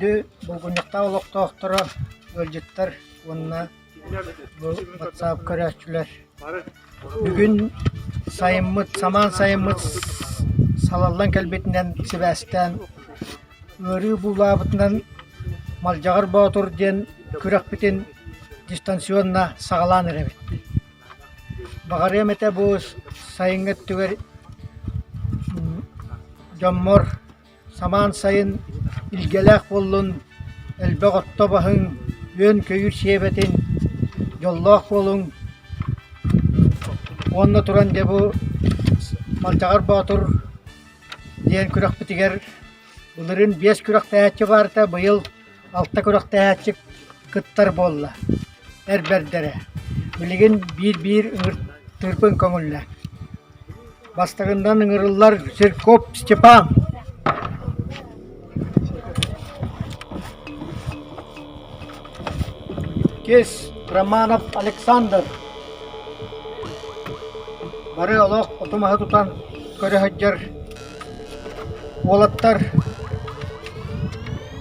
Күндү Булгунньахтаах олохтоохторо, ыалдьыттар уонна бу WhatsApp көрөөччүлэр! Бүгүн сайыммыт, самаан сайыммыт салаллан кэлбитинэн сибээстээн ыарыы буулаабытынан Малдьаҕар Боотур диэн күрэхпитин дистанционно саҕалаан эрэбит. Баҕарыам этэ бу сайыҥҥы өттүгэр дьоммор Самаан сайын илгэлээх буоллун, элбэх отто баһыҥ, үөн-көйүүр сиэбэтин, дьоллоох буолуҥ уонна туран дьэ бу Малдьаҕар Боотур диэн күрэхпитигэр былырыын биэс күрэхтэһээччи баарта, быйыл алта күрэхтэһээччи кыттар буолла, эр бэрдэрэ. Билигин биир-биир ыҥыртыырбын көҥүллээ. Бастакынан ыҥырыллар Жирков Степан. Иккис Романов Александр. Бары олох оту-маһы тутан көрө сылдьар уолаттар.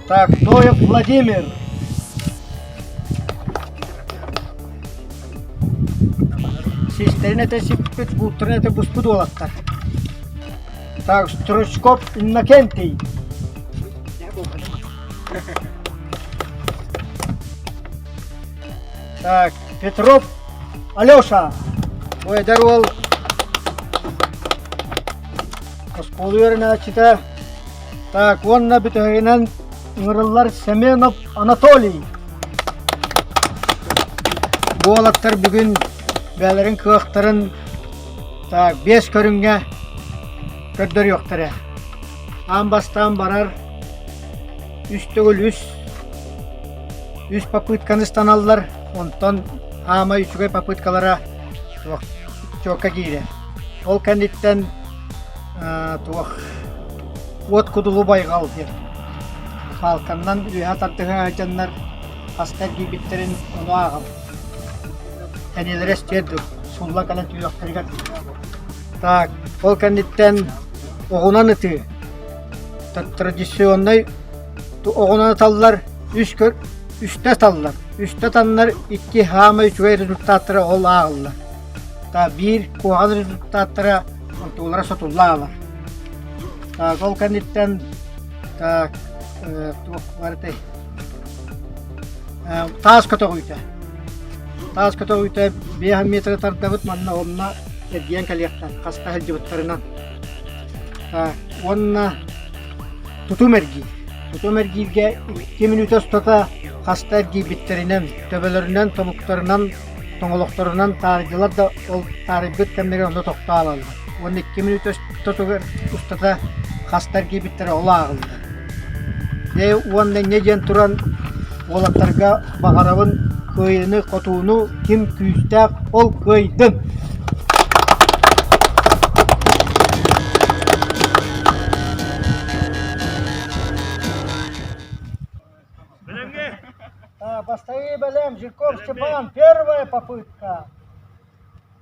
Так, Ноев Владимир. Систэрин этэ сиппит, бууттарын этэ буспут уолаттар. Так, Стручков Иннокентий. Так, Петров Алеша. Бу эдэр уол оскуола үөрэнээччитэ. Так, уонна бүтэһигинэн ыҥырыллар Семенов Анатолий. Бу уолаттар бүгүн бэйэлэрин кыахтарын так, биэс көрүҥҥэ көрдөрүөхтэрэ. Аан бастаан барар үс төгүл үс үс попытканы ыстаналлар, онтон хаамай үчүгэй попыткалара туох чуокка киирэр. Ол кэнниттэн туох уот кудулу байҕал диэн палканнан үөһэ тардыһа сылдьаннар хаста эргийбиттэрин ону ааҕабын. Эниэлэрэ эстиэр дуу, сулла кэлэн түһүөхтэригэр Так, ол кэнниттэн оҕунан ытыы. Традиционнай оҕунан ыталлар, үс көр үстэ ыталлар. Үстэ ытаннар икки хаамай үчүгэй результаттара ол ааҕыллар. Та биир куһаҕан результаттара онтулара сотулла аалар. Так, ол кэнниттэн так, туох барытай таас көтөҕүүтэ. Таас көтөҕүүтэ биэс метры тардабыт манна онно эргийэн кэлиэхтэн хаста сылдьыбыттарынан. Уонна тутум эргиир. Тутум эргииргэ икки мүнүүтэ устата хаста эргийбиттэринэн, төбөлөрүнэн, тобуктарынан, тоҥолохторунан таарыйдылар да ол таарыйбыт кэмнэригэр онно тохтоо алаллар. Уонна икки мүнүүтэ устатыгар устата хаста эргийбиттэрэ ол ааҕыллар. Дьэ уонна инньэ диэн туран уолаттарга баҕарабын кыайыыны-хотууну ким күүстээх ол кыайдын! Бастакы бэлэм Жирков Степан, первая попытка.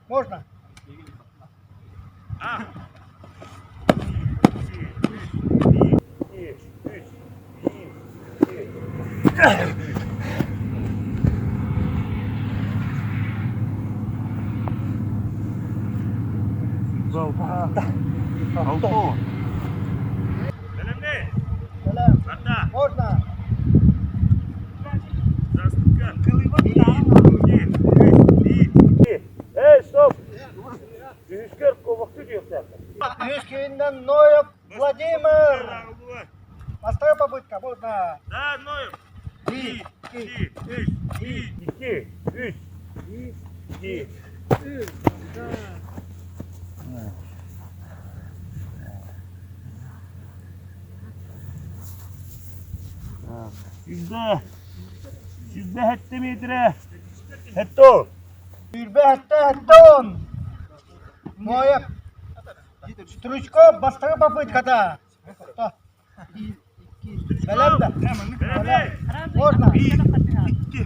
Можно? Можно? Эй, стоп! Үһүскэр кобахты диэхтээхтэр. Үһүс киһиннэн Ноев Владимир! Бастакы попытка, можно. Да, Ноев. Биир, икки, үс, биир. Икки, үс, биир, икки. Сүүрбэ, сүүрбэ сэттэ миэтэрэ. Сэттэ ол. Сүүрбэ сэттэ сэттэ Ноев. Стручков бастакы попытката. Бэлэм да? Бэлэм. Можно? Биир, икки,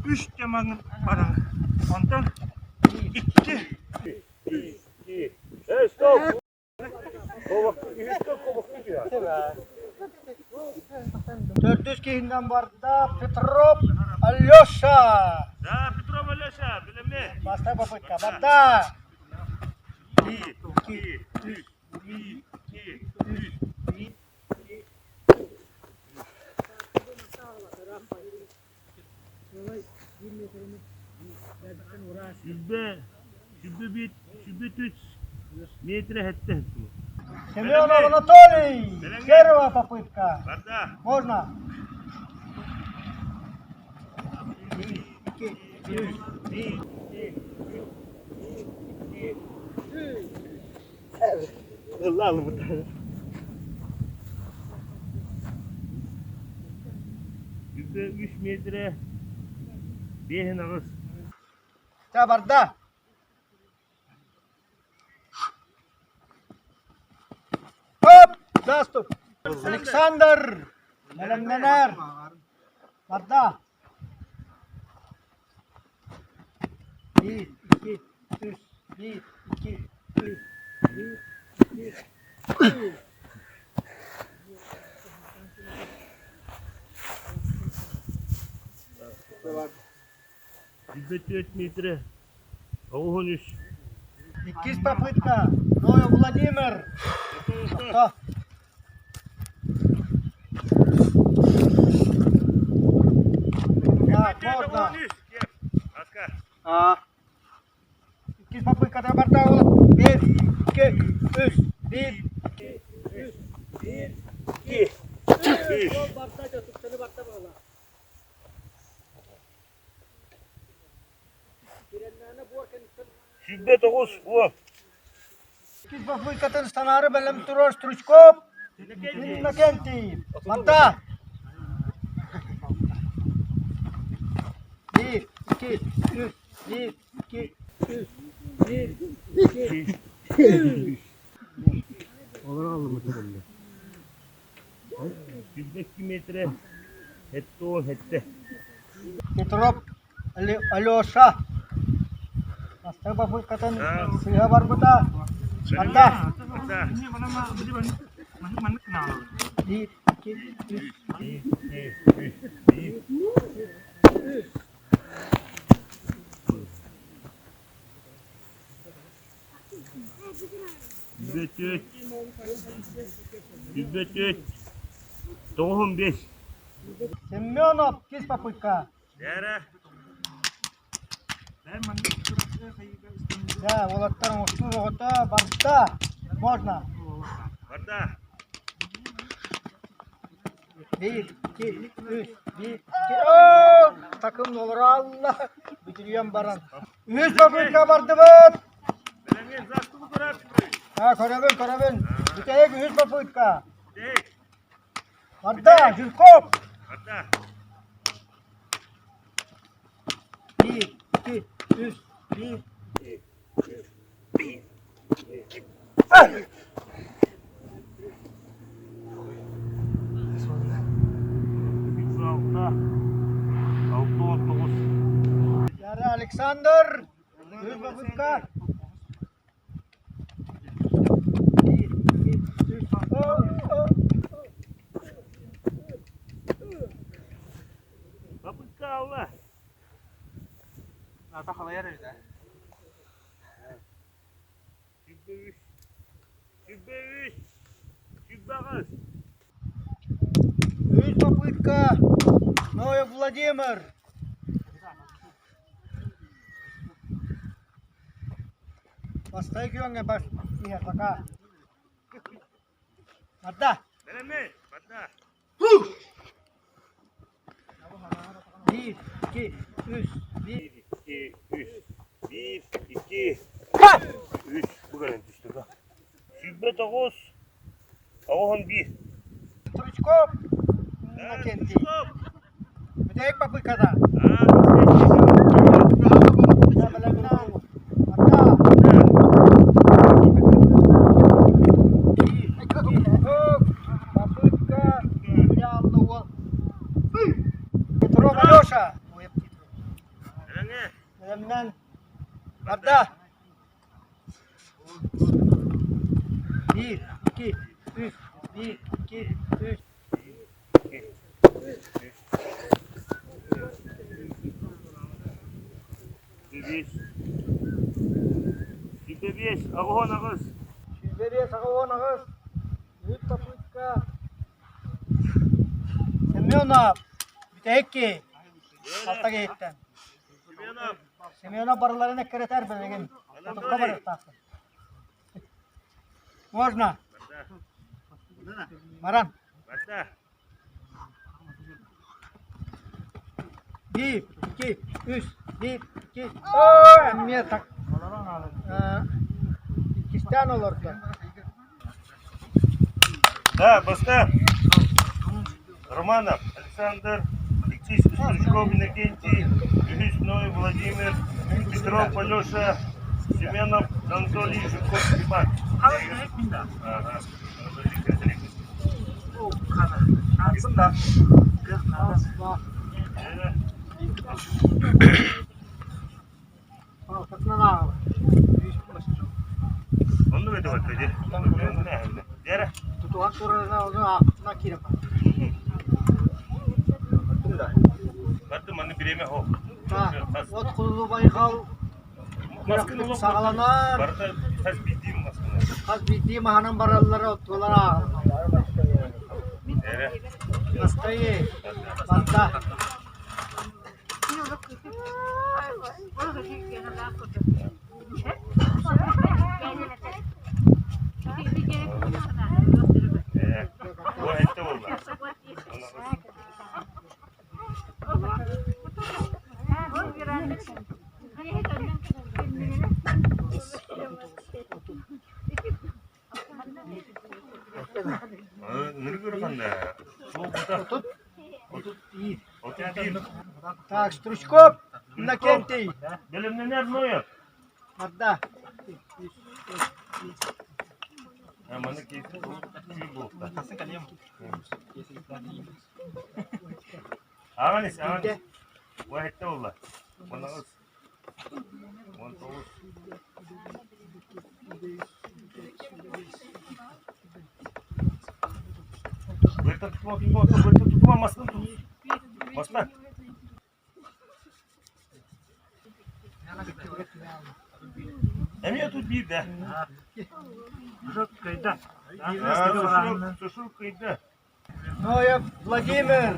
үс дьамаҥын баран. Онтон икки. Икки. Эй, стоп! Төрдүс. Төрдүс киһинэн барда Петров Алеша. Да, Петров Алеша, билэмэ. Бастакы попытка барда. 2, 2, 3, 2, 3, 1. Сүбэ, сүбэ бит, сүбэ түс, метр хэттэ. Семенов Анатолий! Первая попытка. Можно. Сүбэ үс метрэ, биэһин аҕыс. Ча барда. Хоп! Заступ! Александр! Бэлэмнэнэр! Барда! Биир, икки, үс, биир, икки, үс, биир, икки, үс. Сүбэ түөрт метрэ, оҕуһун үс. Иккис попытка. Ноев Владимир. Тохто. Так, можно. Иккис попытката барда Биир, икки, үс, биир, икки, үс, биир, икки, үс. Барда, тупсаны барда буола. Сүүрбэ тоҕус уон. Иккис попыткатын станары бэлэм турар Стручков Иннокентий. Манта. Биир, икки, үс, биир, икки, үс, биир, икки, үс. Сүүрбэ икки миэтэрэ сэттэ уон сэттэ. Петров Алеша бастакы попыткатын сыыһа барбыта. Барда. Биир, икки, үс. Биир, икки, үс, биир. Үс. Сүүрбэ түөрт, сүүрбэ түөрт, тоҕус уон биэс. Семенов, иккис попытка. Дьэ, уолаттар оҥостуу бөҕөтө барда. Можно. Барда. Биир, икки, үс, биир, икки. Оо, такым олоралла. Бүтүрүйэн баран. Үһүс попытка бардыбыт. А, көрөбүн, көрөбүн. Бүтэһик үһүс попытка. Барда, Жирков. Барда. Биир, икки, үс, биир. Үс алта, алта он тоҕус. Яра Александр. Үһүс попытка. Биир, икки, үс. О, о. Попытка алла. Сүүрбэ үс, сүүрбэ үс, сүүрбэ аҕыс. Үһүс попытка. Ноев Владимир. Бастакы күөҥҥэ бас иһэр пока. Барда. Бэлэммин, барда. Биир, икки, үс, биир. Биир, икки, үс. Биир, икки, үс. Бу кэлэн түстэ да. Сүүрбэ тоҕус, тоҕус он биир. Стручков Иннокентий. Бүтэһик попытката. Дьэ, бэлэмнэн. Барда. Биир, икки, үс. Попытка. Реалны уол. Петров Алеша. Бэлэмнэн. Барда. Биир, икки, үс, биир, икки, үс. Биэс. 25, 88. 25, 88. Үт попытка. Семенов. Бүтэһик киһи. Алта киһиттэн. Семенов. Семенов барыларын эккирэтэр билигин. Тутукка барыахтаахпын. Можно. Баран. Барда. Биир, икки, үс, биир, икки. Оо, эмиэ так. Иккистээн олордо. Да, баста. Романов Александр, Алексей Стручков Иннокентий, Үһүс Ной Владимир, Петров Алеша, Семенов Анатолий, Жирков Степан. Ага. Оннук этэ барта дии. Дьэрэ. Тутуһан турарына ону аахпытынан киирэн барар. Барты манны бириэмэ хоп. От Кулу Байҕал күрэхпит саҕаланар. Барыта хас биирдии маскына. Хас биирдии маһынан бараллара оттуолар ааҕыллар. Эрэ. Бастайы. Барда. Ээ. Бу этте буолла. Отут 31. Так, Стручков Иннокентий. Бэлэмнэнэр Ноев. Барда. Маны кейси буолта. Аҕанис, аҕанис. Уэһэтте буолла. 18. 19. Бырта тутума, тутума, бырта тутума, маскын тут. Маска. Эмиэ тут биир да. Сушук кыйда. Ноев Владимир.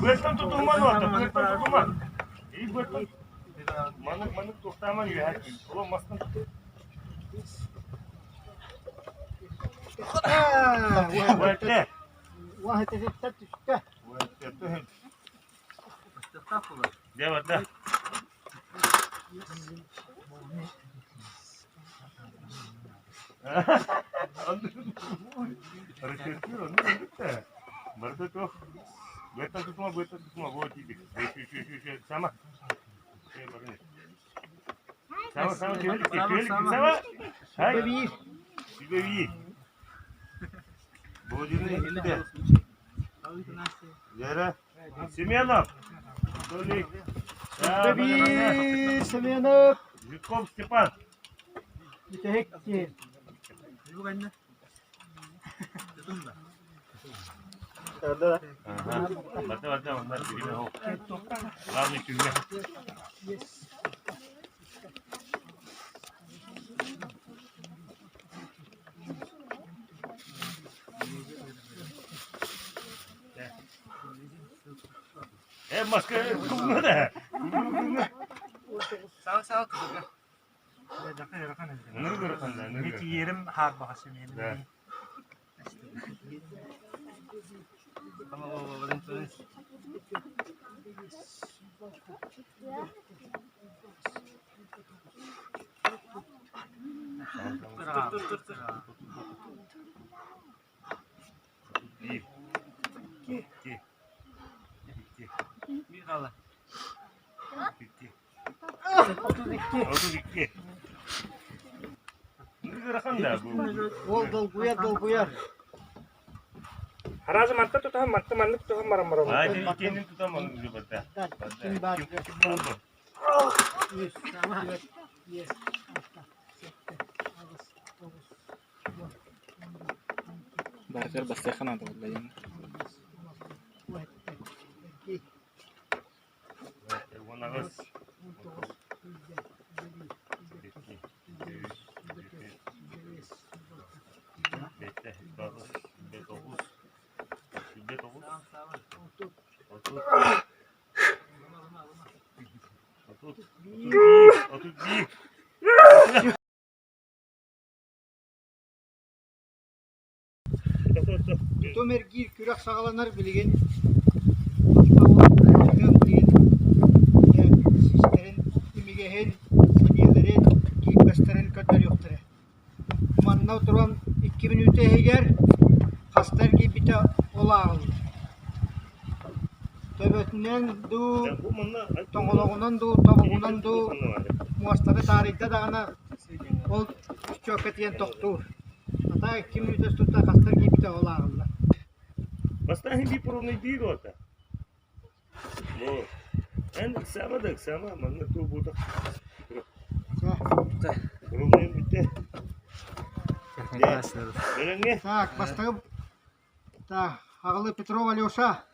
Быаттан тутулман орто, быаттан тутулман. И быаттан маннык маннык туохтааман үөһэ Оло мастан Уэттэ. Уаһытыттан түстэ. Уэттэ. Дьэ барда. Барыта туох быаттан тутума, быаттан тутума, вот тиийдик. Сама. Сама, сама, түһэлик, түһэлик, сама. Хай. Биир. Сүбэ биир. Бодины иһиттэ. Вера. Семенов. Толик. Биир Семенов. Житков Степан. Бүтэһик киһи. Барда, барда, оннар билиме ол. Главный күҥҥэ. Э, маска кумна да. Тиийэрим хаарбаҕа Да. Биир. Икки. Икки. Икки. 32. 32. Ыарахан да бу. Ол долгуйар долгуйар. Аразы манта тутаһан манта маннык тутаһан баран барабын. Ай, иккиэнин тутам оны билбэтэ. Ким баар? Ким болду? Үс, түөрт, биэс, алта. Барытыгар бастыахха наада буолла диэн. 18. 31. Тутум эргиир күрэх саҕаланар билигин систэрин имигэһин, сэниэлэрин, киирбэстэрин көрдөрүөхтэрэ. Манна туран 2 мүнүүтэ иһигэр хаста эргийбитэ ол ааҕыллар. Төбөтүнэн дуу, тоҥолоҕунан дуу, тобугунан дуу муостаны таарыйда даҕаны ол счёкка тиийэн тохтуур. Хата 2 мүнүүтэ устата хаста эргийбитэ ол ааҕыллар. Бастаан биир пробный рота. Эн ыксаама да ыксаама, манна туох буолта. Пробный бүттэ. Бэлэмҥэ? Так, бастакы так, аҕалы Петров Алеша.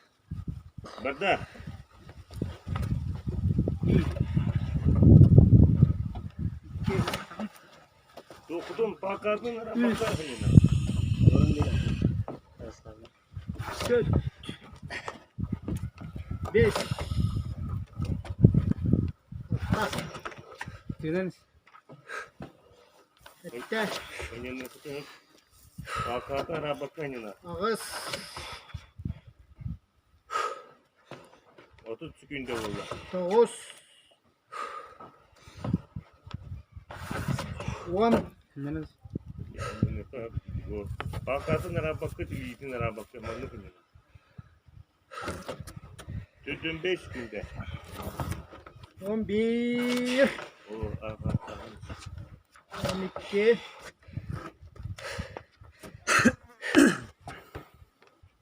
Барда. Туохутун паакаатын Төрт. Бес. Тыынан Сэттэ. Аҕыс. 30 секунда буолла. Тоҕус. 10. Паакатын араабакка, илиитин араабакка маннык иннинэ. 45 секунда. 11. 12.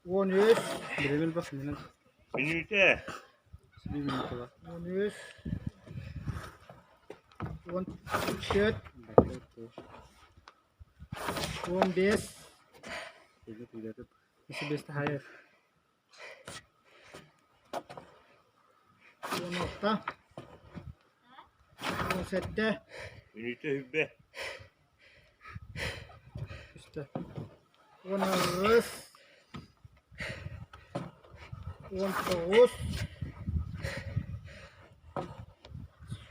13. Биремил бас минут. Мүнүүтэ. Bir минута бар. 13. 14. 15. Үс hayır. 16. 17. Мүнүүтэ хүббэ. Үстэ. 18. 19.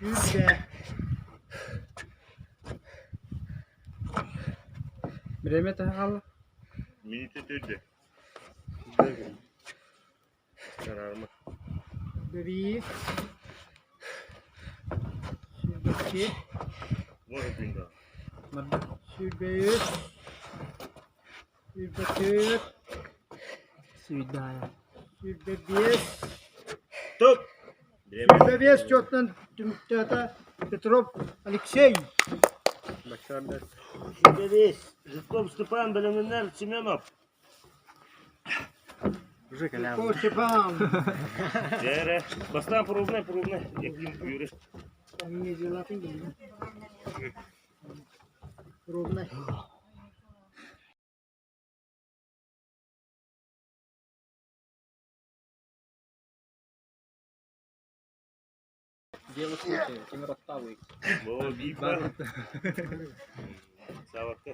20. Биремэ таһа хаалла. Мүнүүтэ төрдө. Карарма. 1. 22. 10 секунда. Барда. 23. 24. Сүүрдэ хайа. 25. Стоп! 25 счетынан түмүктээтэ Петров Алексей. 25. Житков Степан, Беленинер, Семенов. Уже Житков Степан. Дәрі. Бастан пробный, пробный. Яким юрі. Не делатын келді. Ровно. Бо, бипа. Савакка.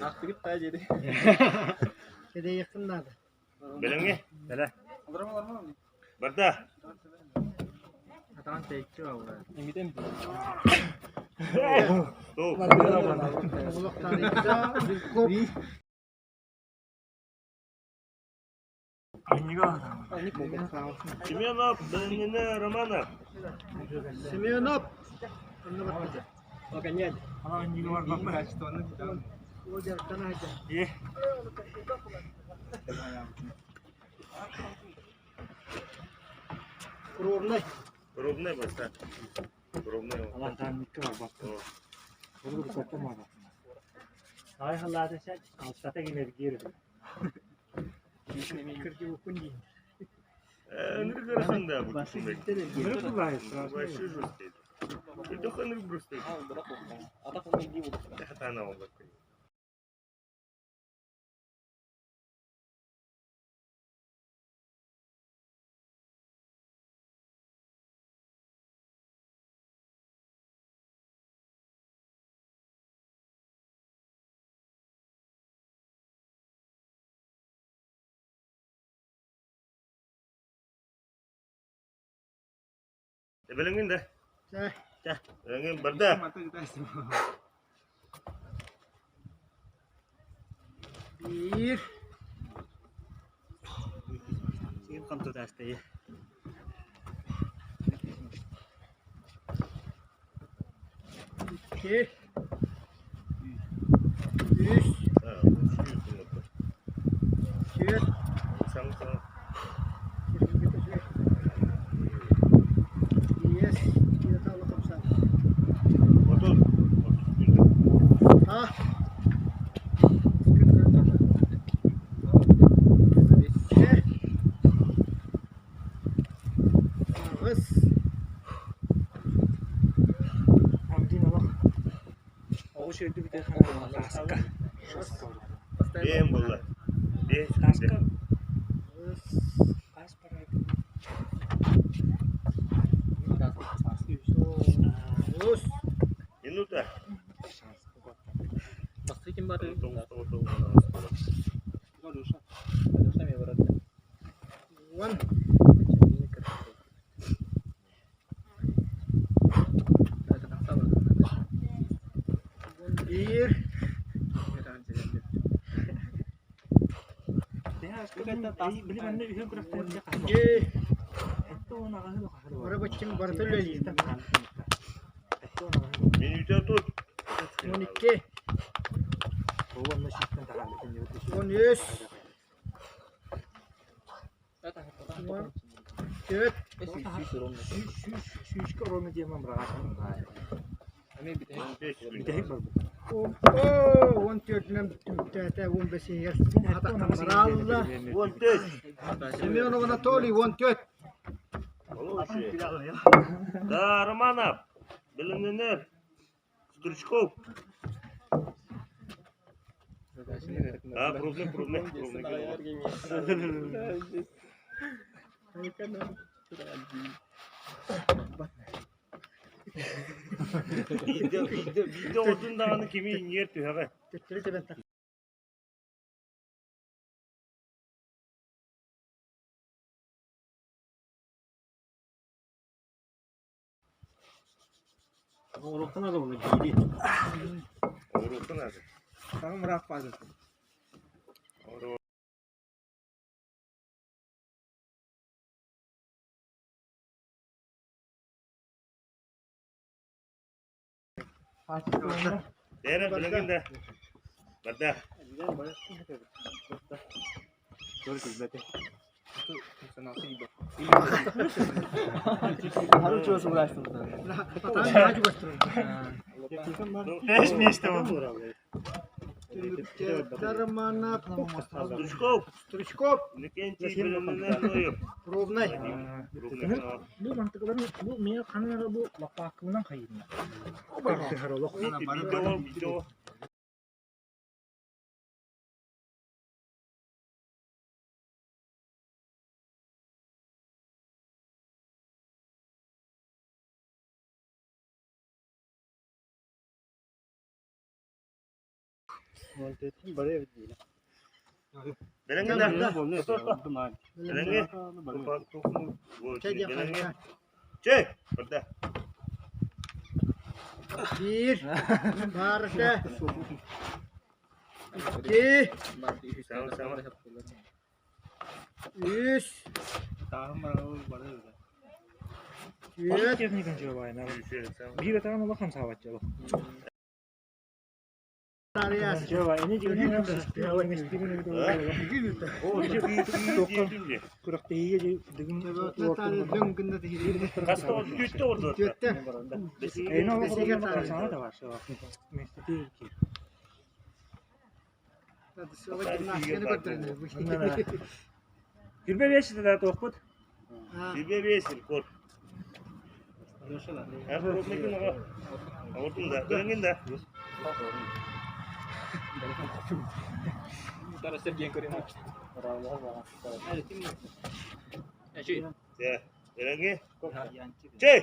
Ахтыгыт та деді. Кеде yakın надо. Беленге? Бәле. Барда. Атан тейкчи бар. Эмитем. Стоп. Oğlak tarihte Житков Семенов, Беленинер, Романов. Семенов. Е. Ровно. Пробный баста. Пробный. Нұры қарасаң да бұл. Вообще жестко. Только нұры просто. Хатана ол. Эбэлэҥин да. Чэ. Чэ, эбэлэҥин барда. Биир. Хамтатаастайы. Икки. Үс. Түөрт. Биэс. А. Аҕыс. Оҕус үөрдүбүтэ тааска. Биэм буолла. Биэс Тааска. Таас Тоҕус. Минута. Бастакы бары. 10. 11. 2. Бары быччыҥ барыта үлэлиир. Минута тут. 12. 13. 14. 14-үнэн түмүктээтэ, 15-игэр атахтан бараалла. 14. Семенов Анатолий, 14. Да, Романов. Белененер. Стручков. А, пробный, пробный, пробный. Биирдэ оҕотун даҕаны кими иҥиэр түһэҕэ. Төттөрү тэбэн тах. Оҕуруоттан алабына биири. Оҕуруоттан аады. Саҥа мыраах баазатын. Бээрэ билигин да барда. Бэс миэстэ Романов. Стручков. Стручков. Иннокентий Белененер. Ровнай. Бу мантыкаларын бу миэ ханна бу лаппааккынан хайыына. Видео, видео. Беленген да. Беленген. Беленген. Чэй, барда. Биир. Барыта. Икки. Сама, сама. Үс. Түөрт. Биир атаҕын улахан саабат дьоло. Тарыйас. Күрэхтэһиигэ дыгын Хаста ол түттэ ордо. Түөртэ. Түрбэ бес да туохпут. Тебе весь рекорд. Ордун да, беленген да. Чэ, беленген. Чэй.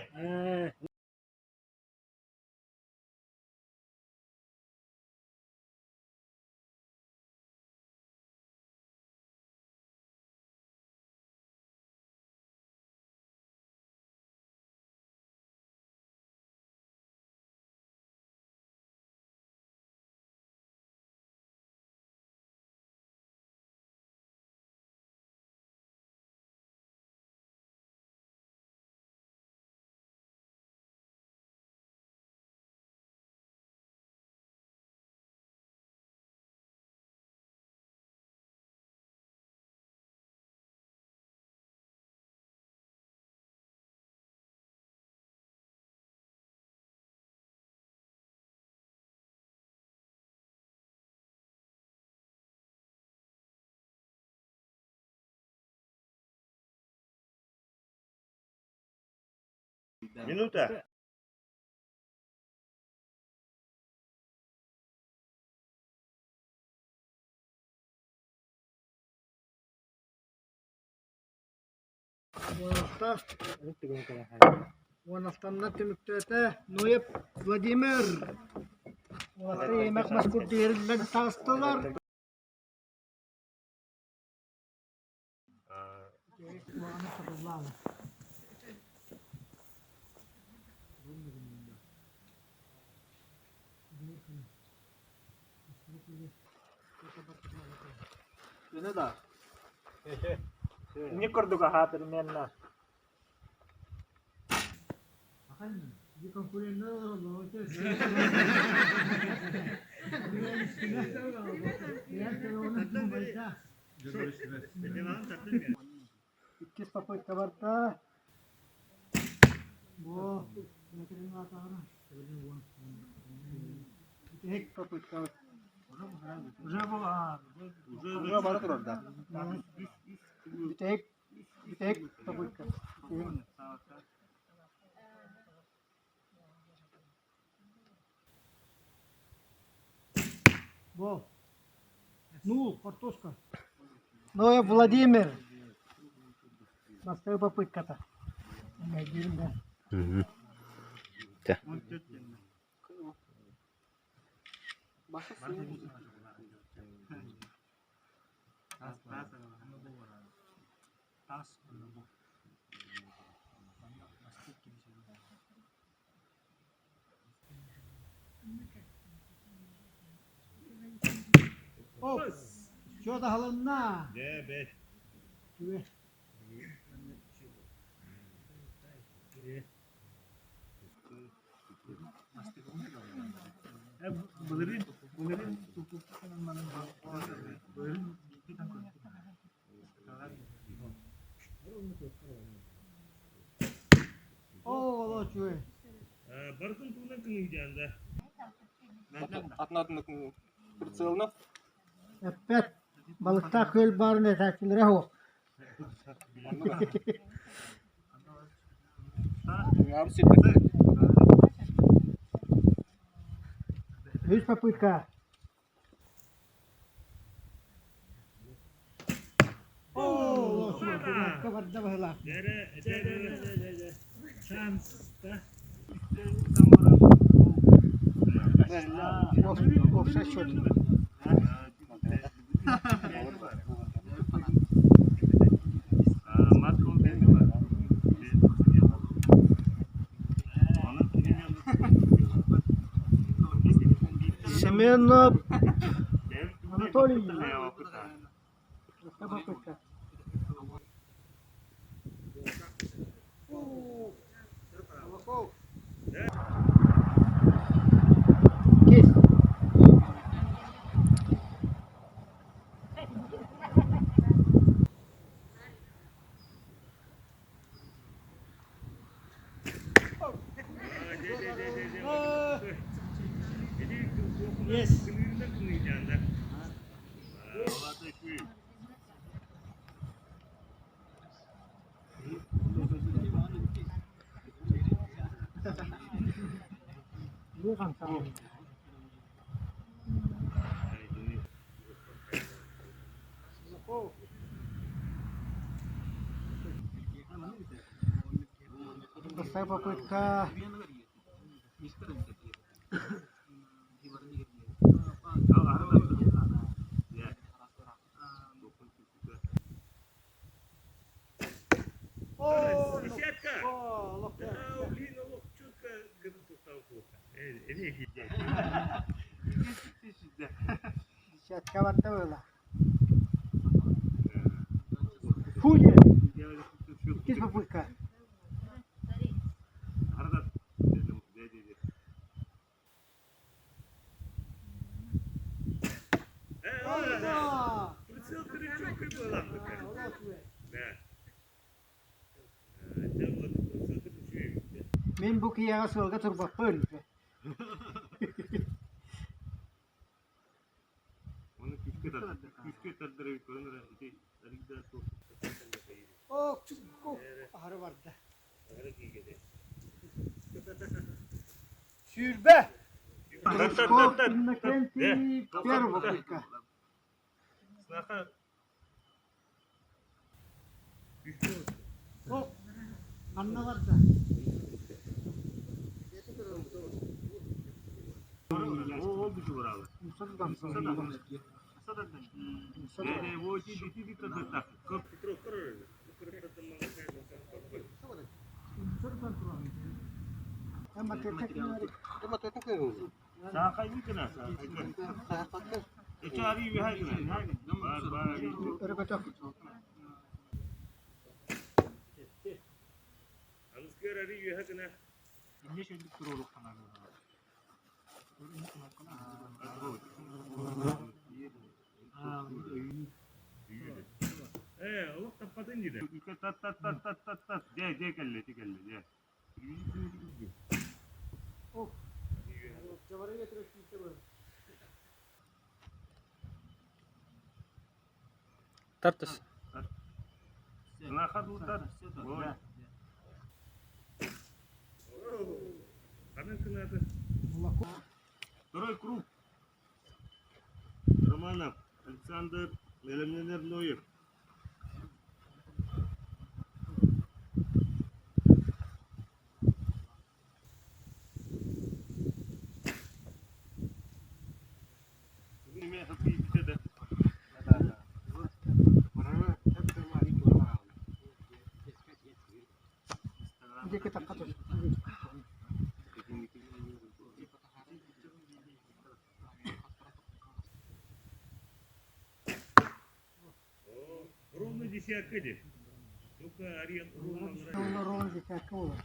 Минута. Уонахтанна түмүктээтэ Ноев Владимир. Уолаттар иэмэх мас курдук эриллэн таҕыстылар. Инник курдук аһаатыр менна. Иккис попытка барда. Бу Бүтэһик попытка. Уже бу уже бара турар да. Бүтэһик бүтэһик попытка. Бу. Ну, картошка. Ноев Владимир. Бастакы попытката. Оп! Чё таһылынна? Дьэ, бэт. Былырыын былырыын былырыын Оо, үчүгэй. Барытын туһунан кыҥыйдаан да. Атын атын прицелно. Эппэт. Балыктаах күөл баарын этээччилэрэ суох. Үс попытка. Оо, барда быһыылаах. Уопсай счет. Семенов Анатолий. Попытка. Кис. Yes. Простая попытка. Десятка! О, Да, блин, олох четко Десятка барда была. Фу, иккис попытка. Прицел крючок и была такая. Да. Мин бу киһиэхэ сыалга турбаппын. Оны күүскэ тардыры көрөн ити О, аһары барда. Аһары киигede. Сүүрбэ! Рожков Иннокентий первая попытка. Манна барда. Тартыс. Второй круг. Романов Александр Ноев. Ровно десятка де. Только ариен ровно. Ровно десятка буолар.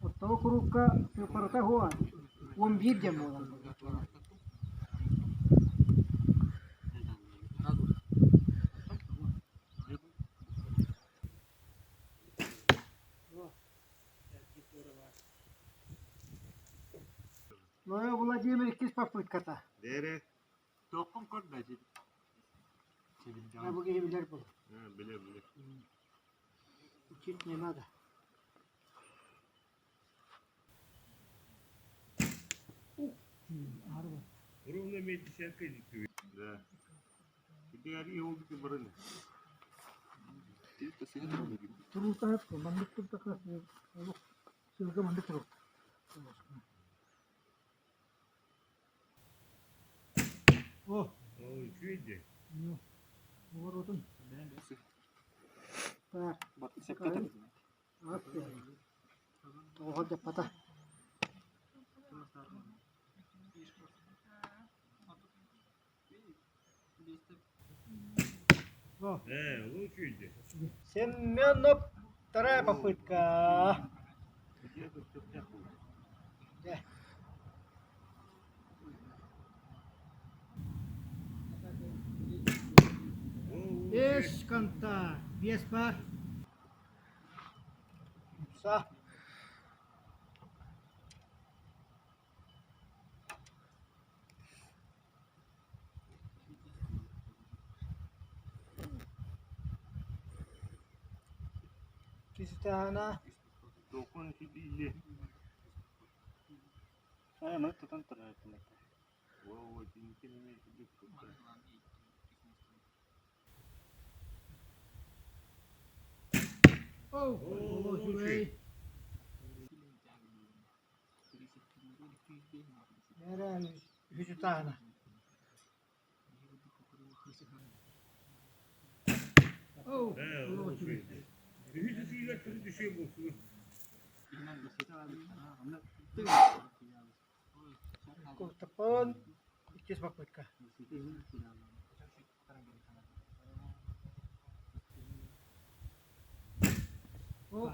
Оттого курукка сыыппарата хуа 11 диэн буолар. Ноя Владимир иккис попытката. Дere. Тоққын көрбәжі. Я бу киһи билэр буолар. Биле биле. Учить не надо. Ровно имеет десятка Да. Тебе ари oldu ki barını. Туруутаһыт маннык турдахха олох сылга маннык туруохта. О, Ой, чуйди. ну, воротун. Так, тоҕо даппата. О, Лучше иди. Семенов, вторая попытка. Да. Без конта, без пар. Са. Киситана. Токон сидили. Во, О, үчүгэй. Нэрэ үһүтаана. О, үчүгэй. Куртапон, иккис попытка. О,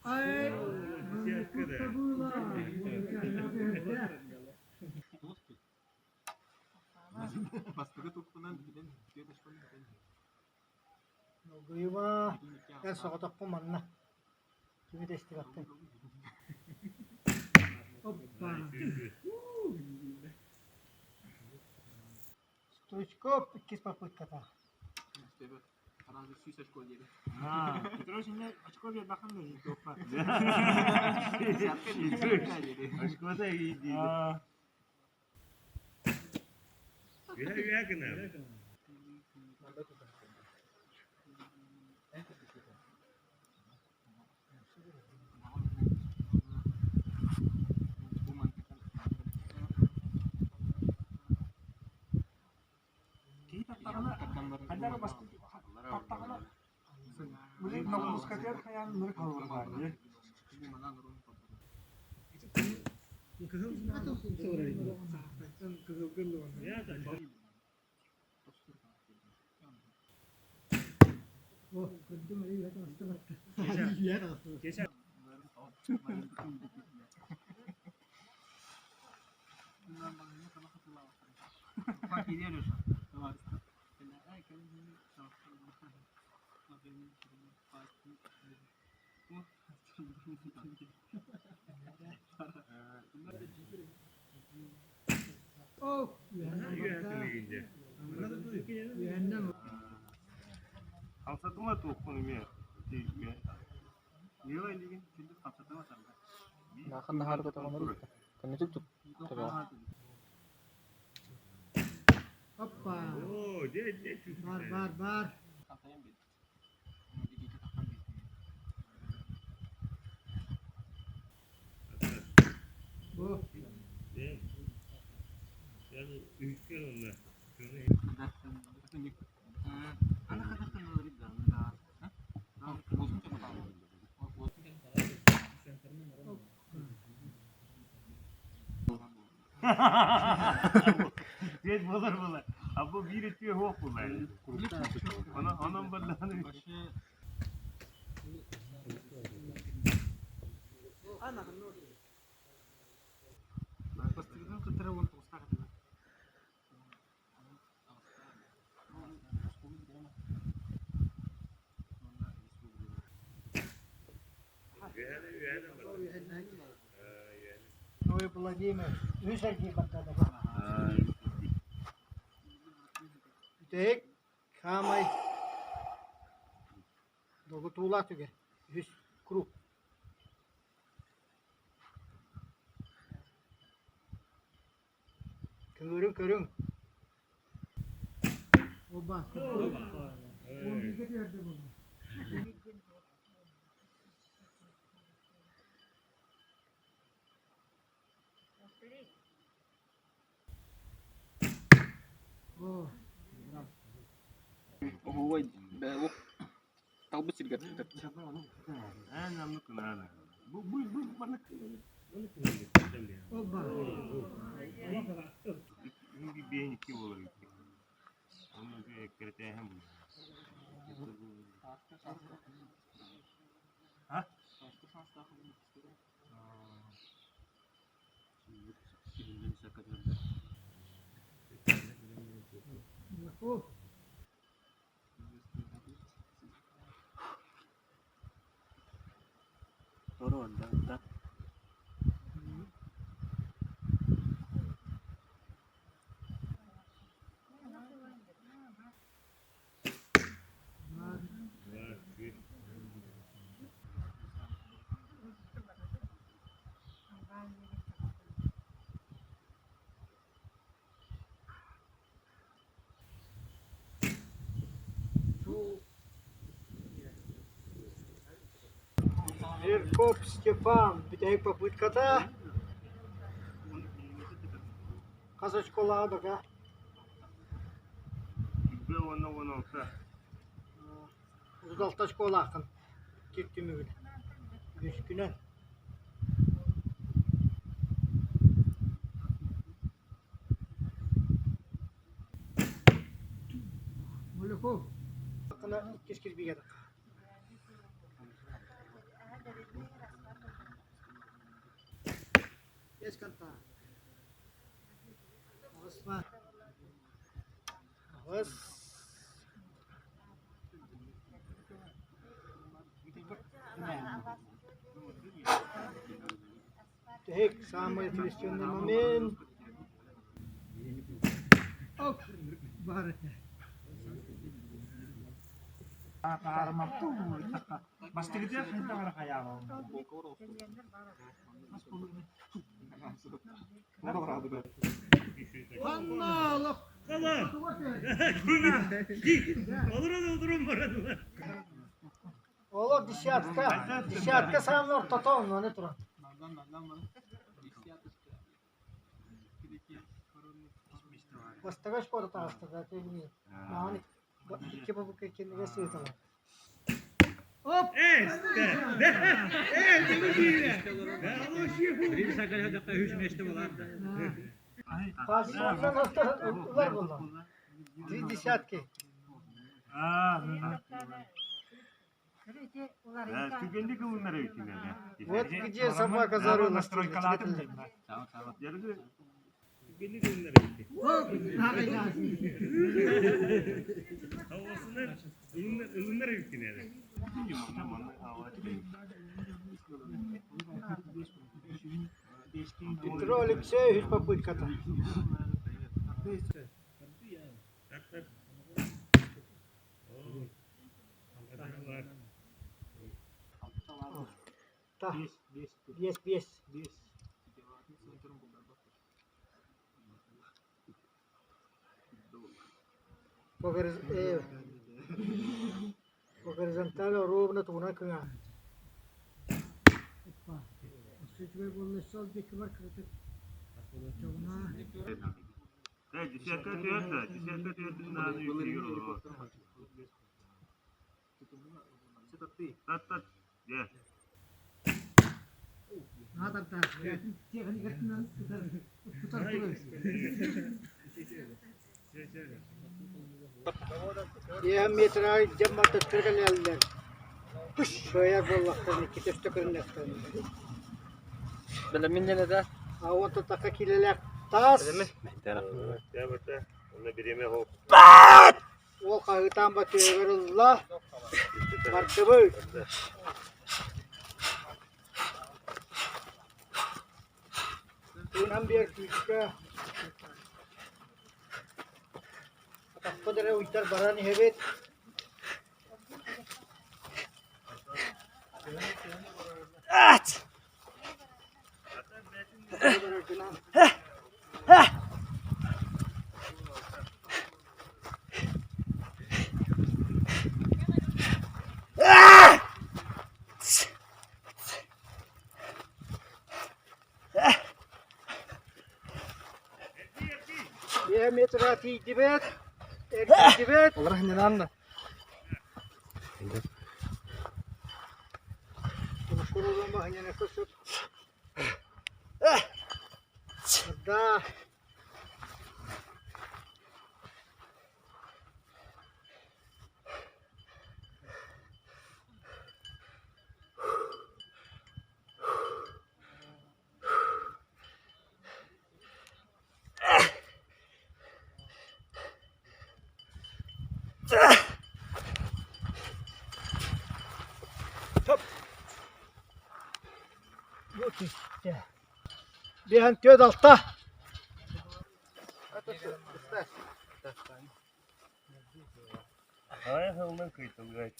Ай, ну не тут-то было. Долгуйума, эн соҕотохпун манна. Кими да истибэппин. Оппа. Стручков иккис попытката. Петрович иннэ очко биэрбэххин да туохха. Очкота иийдии. Үһэ-үһэ гынар. Киһи таттаҕына, хайдах эрэ бастакы таттаҕына, били ноҕуруускатыгар хайаан ынырык халлар дии. Хамсатыма туоххун эмиэ Нахан наһаар көтөҕөнөр көннөтүк тук Оппа! Бар, бар, бар. Бу. Дед болар болар. А бу биир үтүө суох булар. Онон баллааны Ой, Владимир, үс эргий баттаата. Бүтэһик хаамай долгутуулаах түгэн үһүс круг. Көҥүрүн көрүҥ. Оба. 11-ге түһэрдэ буолла. Оһуобай бээ талбыт сиргэр Оба. Жирков Степан бүтэһик попытката хас очколааҕа бака 36 очколааххын кир түмүгүн үскүнэн Мулюков иккис кирбиигэ Есть контакт. Аҕыспа. Аҕыс. Тэһик самый ответственный момент. Оп! баар этэ. Ханна олох Олох десятка, десятка саамын ортото онно турар. Бастакы школа таҕыстыга маҕан икки бабыка иккиннигэ сыыталар. Оп! Ылар буолла. Три десятки. Түгэнник ылынар эбитин Вот где собака зарылась. Түгэнник ылынар эбитин. Ылынар эбитин эрэ. Петро Алексеевич попытката. Биэс, биэс. По горизонтали ровно тугунан кыҥаан. Үчүгэй буолла сол диэки бар кыратык. Десятка түөрт, десятка түөртүн нааны үтүгэр олорор. Тат тат, дьэ. Биэһэн метр аайы дьон мартыттар кэлэллэр. Сыайар буоллахтарына, иккитэ үстэ көрүннэхтэринэ. Бэлэммин диэн этэ. А уон тутахха киилэлээх таас. Дьэ, онно бириэмэ оһох. Уол хаһыытаан батыһыгар ылла. Бардыбыт. Тыынан биэр күүскэ. Атахпыт эрэ уйдар баран иһэбит. Биэһэ метрга тиийдибит, эргийдибит. Олор ханньанаанна. Да. Биэһэн түөрт алта. Аҕыйах сылынан кыйтылгай.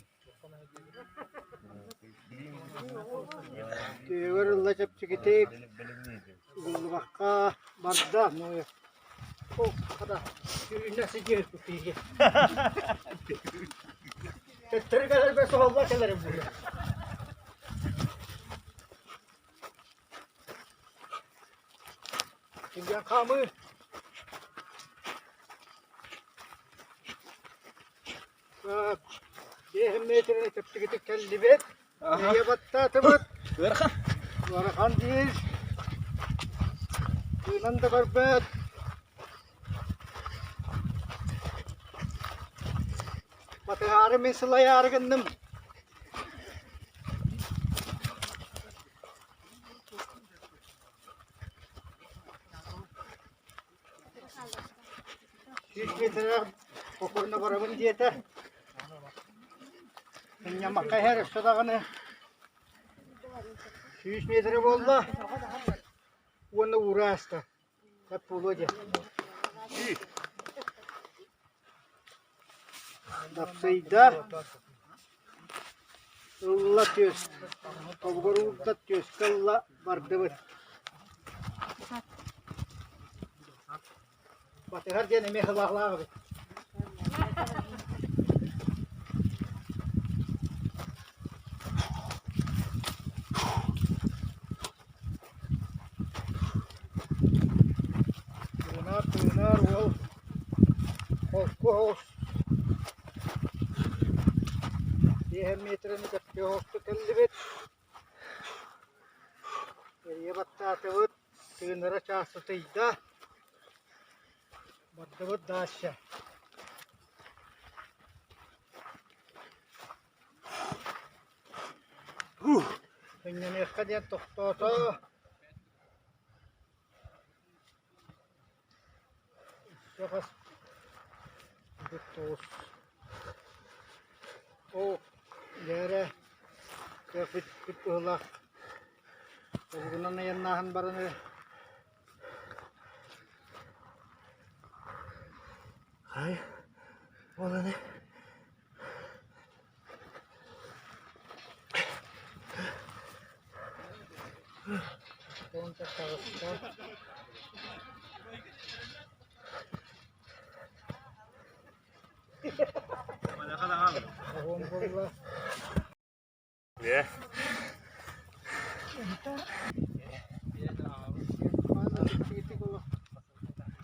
Түһүгэр ылла чэпчэкитик, угуллубакка барда. Ол хата сүүнэ сидиэр киһи. Төттөрү кэлэрбэр соһулла кэлэрим буолуо. Кимген хаамыы. Биэһин метрини чэпчэкитик кэллибит. Ийэ баттаатыбыт. Ыарахан. Ыарахан диир. Тыынан да көрбөт. Батыһаары мин сылайаары гынным. Сүүс миэтэрэлээх покорно барабын диэтэ. Ньамахха иһэр өссө даҕаны 100 миэтэрэ буолла уонна уура ааста. Сөп буолуо диэн. Дапсыйда, ылла түөс, тобугар уурда түөскэ ылла бардыбыт. Батыһар диэн эмиэ сылаалаах эбит. Тыынар, тыынар уол холку оҕус Биэһэн миэтэрэни кэппиэ оҕустук кэллибит. Эрийэ баттаатыбыт, тыынара чаастатыйда. Бардыбыт дальше. Сынньаныахха диэн тохтоото. Өссө хас тоҕус. Оо, дьээрэ, кыахпыт быһыылаах. Тобугунан айаннааһын баран эрэ. Хай, ол аны Уонча таҕыста. Оһуон буолла. Ээ.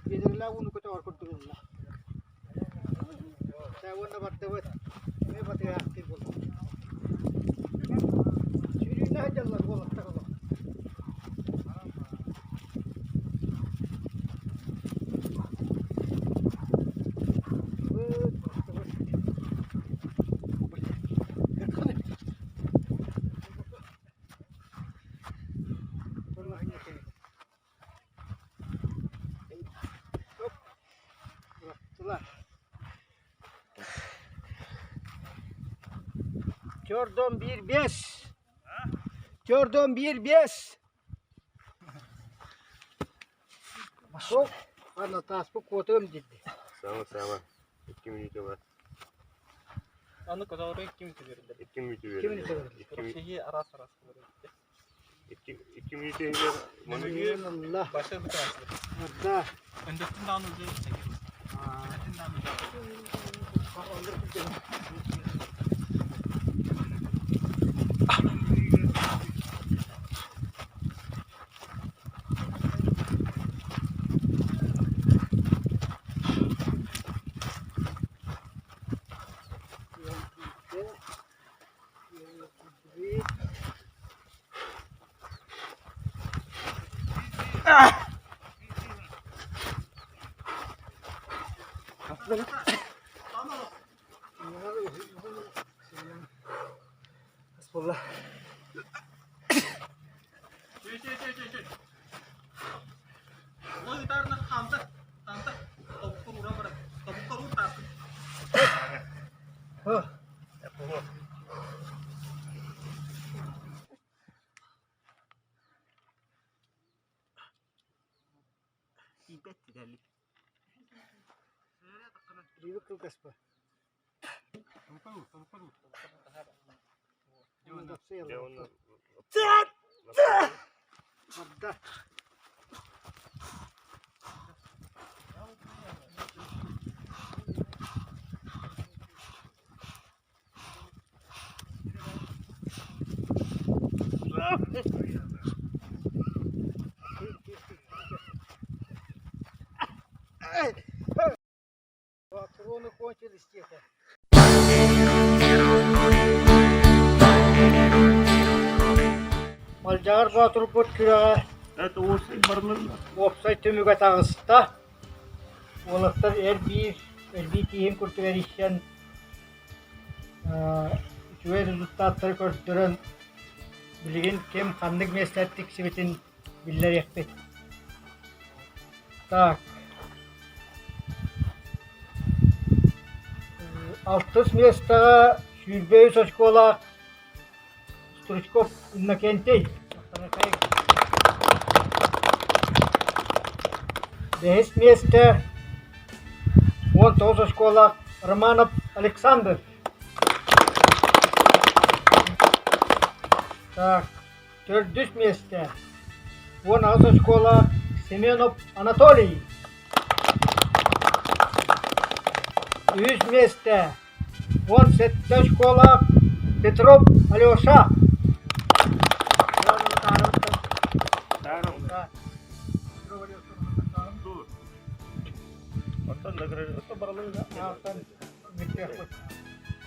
Биэдэрэлээх ууну көтөҕөр курдук ылла. Чэ уонна бардыбыт. Эмиэ батыһаахтыыр буолла. Сүүрүүнэ сылдьаллар уолаттар олох. Бардыбыт, бардыбыт. Төрдөн биир биэс. Төрдөн биир биэс. Ана тааспыт куотуом диирди. Сама сама. 2 минута бар. Аны көтөҕөрө 2 минута берилер. 2 минута 2 минута берилер. берилер. Киһи араас араас берилер. 2 минута иһигэр маны Ылла. Баша бүтәсилер. Арда. Өндөттүн даҕаны уже Өндөттүн даҕаны Буолла. Привык кылгаспа. Барда. Патроны кончились тихо. Малдьаҕар Боотурбут күрэҕэ уопсай түмүгэ таҕыста. Уолаттар эр-биир, эрбии тииһин курдук эрийсэн үчүгэй результаттары көрдөрөн билигин ким ханнык миэстэ тиксибитин биллэриэхпит. Так. Алтыс миэстэҕэ 23 очколаах Стручков Иннокентий. Бэһис миэстэ 19 очколаах Романов. Александр. Так, төрдүс миэстэ 18 оскуола Семенов Анатолий. Үһүс миэстэ 17 оскуола Петров Алеша.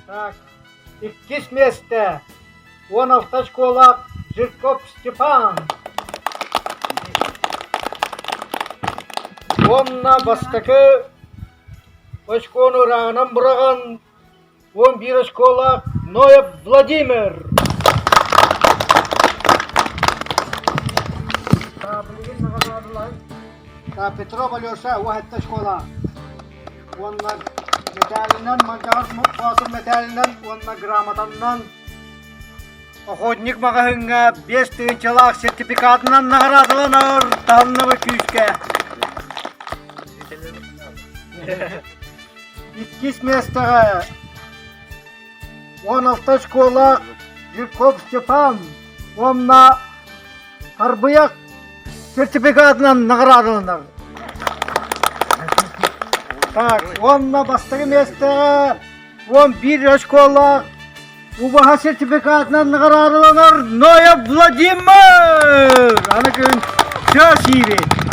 Так, иккис миэстэ 16 школа Жирков Степан. Уонна бастакы очкону ырааҕынан быраҕан 11 оскуола Ноев Владимир. Петров Алеша уһатта школа. Уонна мэтээлинэн Малдьаҕар Боотур мэтээлинэн уонна грамотаннан Охотник маҕаһыыҥҥа биэс тыһыынчалаах сертификатынан наҕараадаланар таһыннабы күүскэ. Иккис миэстэҕэ 16 школа Жирков Степан уонна Тарбыйах сертификатынан наҕараадаланар. Так, уонна бастакы миэстэҕэ 11 очколаах убаһа сертификатынан наҕараадаланар Ноев Владимир! Аны күн чаас иибит.